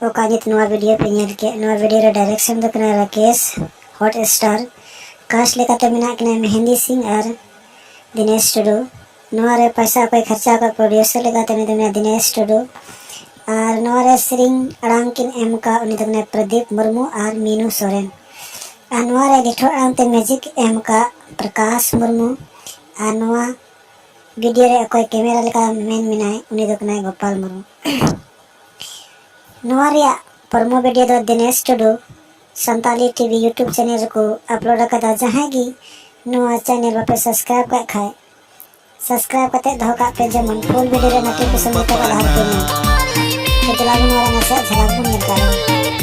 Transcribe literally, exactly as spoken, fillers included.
ᱚᱠᱟ ᱧᱩᱛ ᱱᱚᱣᱟ ᱵᱷᱤᱰᱤᱭᱳ ᱯᱮ ᱧᱮᱞ ᱠᱮᱫ, ᱱᱚᱣᱟ ᱵᱷᱤᱰᱤᱭᱳ ᱨᱮ ᱰᱟᱭᱨᱮᱠᱥᱚᱱ ᱫᱚ ᱠᱟᱱᱟ ᱨᱟᱠᱮᱥ ᱦᱚᱴ ᱥᱴᱟᱨ᱾ ᱠᱟᱥᱴ ᱞᱮᱠᱟᱛᱮ ᱢᱮᱱᱟᱜ ᱠᱤᱱᱟ ᱢᱮᱦᱮᱱᱫᱤ ᱥᱤᱝ ᱟᱨ ᱫᱤᱱᱮᱥ ᱴᱩᱰᱩ᱾ ᱱᱚᱣᱟ ᱨᱮ ᱯᱚᱭᱥᱟ ᱚᱠᱚᱭ ᱠᱷᱚᱨᱪᱟ ᱟᱠᱟᱫ, ᱯᱨᱚᱰᱭᱩᱥᱟᱨ ᱞᱮᱠᱟᱛᱮ ᱩᱱᱤ ᱫᱚ ᱢᱮᱱᱟᱭᱟ ᱫᱤᱱᱮᱥ ᱴᱩᱰᱩ᱾ ᱟᱨ ᱱᱚᱣᱟ ᱨᱮ ᱥᱮᱨᱮᱧ ᱟᱲᱟᱝ ᱠᱤᱱ ᱮᱢ ᱟᱠᱟᱫ, ᱩᱱᱤ ᱫᱚ ᱠᱟᱱᱟᱭ ᱯᱨᱚᱫᱤᱯ ᱢᱩᱨᱢᱩ ᱟᱨ ᱢᱤᱱᱩ ᱥᱚᱨᱮᱱ᱾ ᱟᱨ ᱱᱚᱣᱟ ᱨᱮ ᱰᱤᱴᱷᱳ ᱟᱲᱟᱝ ᱛᱮ ᱢᱤᱣᱡᱤᱠ ᱮᱢ ᱟᱠᱟᱫ ᱯᱨᱚᱠᱟᱥ ᱢᱩᱨᱢᱩ᱾ ᱟᱨ ᱱᱚᱣᱟ ᱵᱷᱤᱰᱤᱭᱳ ᱨᱮ ᱚᱠᱚᱭ ᱠᱮᱢᱮᱨᱟ ᱞᱮᱠᱟ ᱢᱮᱱ ᱢᱮᱱᱟᱭ, ᱩᱱᱤ ᱫᱚ ᱠᱟᱱᱟᱭ ᱜᱳᱯᱟᱞ ᱢᱩᱨᱢᱩ᱾ ᱱᱚᱣᱟ ᱨᱮᱭᱟᱜ ᱯᱨᱚᱢᱳ ᱵᱷᱤᱰᱤᱭᱳ ᱫᱚ ᱫᱤᱱᱮᱥ ᱴᱩᱰᱩ ᱥᱟᱱᱛᱟᱞᱤ ᱴᱤᱵᱷᱤ ᱭᱩᱴᱩᱵᱽ ᱪᱮᱱᱮᱞ ᱨᱮᱠᱚ ᱟᱯᱞᱳᱰ ᱟᱠᱟᱫᱟ᱾ ᱡᱟᱦᱟᱸᱭ ᱜᱮ ᱱᱚᱣᱟ ᱪᱮᱱᱮᱞ ᱵᱟᱯᱮ ᱥᱟᱵᱥᱠᱨᱟᱭᱤᱵ ᱠᱟᱜ ᱠᱷᱟᱡ, ᱥᱟᱵᱥᱠᱨᱟᱭᱤᱵ ᱠᱟᱛᱮ ᱫᱚᱦᱚ ᱠᱟᱜ ᱯᱮ, ᱡᱮᱢᱚᱱ ᱯᱷᱩᱞ ᱵᱷᱤᱰᱤᱭᱳ ᱨᱮ ᱱᱳᱴᱤᱯᱷᱤᱠᱮᱥᱚᱱ ᱡᱚᱛᱚ ᱠᱷᱚᱱ ᱞᱟᱦᱟ ᱨᱮᱯᱮ ᱧᱟᱢ᱾ ᱛᱚ ᱪᱟᱞᱟᱣ ᱵᱚᱱ ᱱᱚᱣᱟ ᱨᱮ ᱱᱟᱥᱮᱭᱟᱜ ᱡᱷᱟᱞᱟᱠ ᱵᱚᱱ ᱧᱮᱞ ᱠᱟᱜ ᱞᱮᱜᱮ᱾